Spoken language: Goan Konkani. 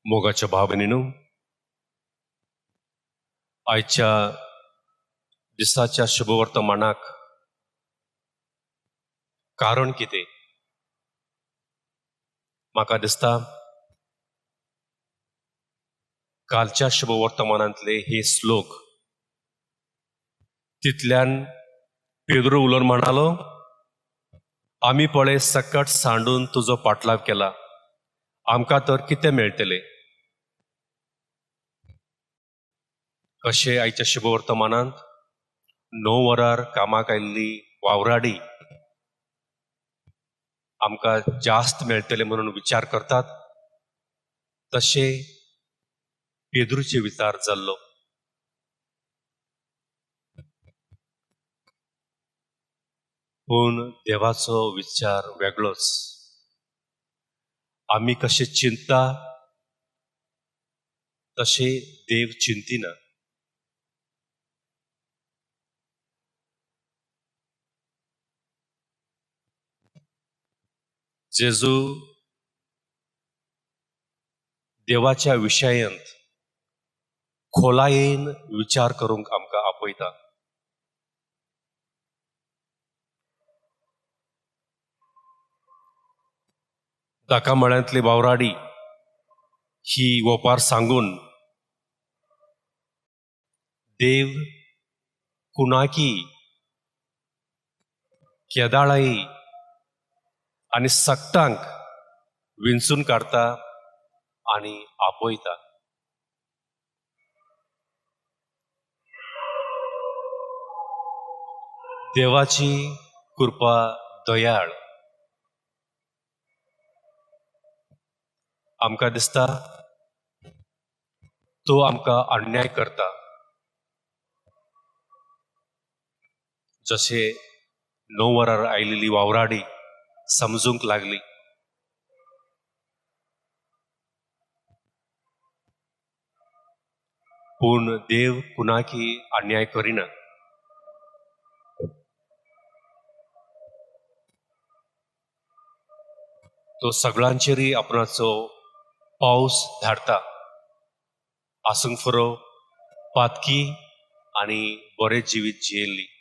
मोगाच्या भाव भयणीनू, आयच्या दिसाच्या शुभवर्तमानाक कारण कितें? म्हाका दिसता कालच्या शुभवर्तमानांतले हे श्लोक. तितल्यान पेद्रू उलोवन म्हणालो, आमी पळय सकट सांडून तुजो पाटलाव केला, आमकां तर कितें मेळटलें? कशें आयच्या शुभवर्तमानांत 9 वरार कामाक आयिल्ली वावराडी आमकां जास्त मेळटलें म्हणून विचार करतात, तशें पेद्रूचे विचार जाल्लो. पूण देवाचो विचार वेगळोच. आमी कशें चिंता तशें देव चिंतिना. जेजू देवाच्या विशयांत खोलायेन विचार करूंक आमकां आपयता. दाकामळ्यांतली वावराडी ही ओपार सांगून देव कुणाकी केदाळाई आनी सक्तांक विंचून काडता आनी आपयता. देवाची कृपा दयाळ. आमकां दिसता तो आमकां अन्याय करता, जशें 9 वरार आयिल्ली वावराडी समजूंक लागली. पूण देव कुणाकी अन्याय करिना. तो सगळ्यांचेरय आपणाचो पावस धाडटा, आसूंक फुरो पातकी आनी बरें जिवीत जियेल्ली.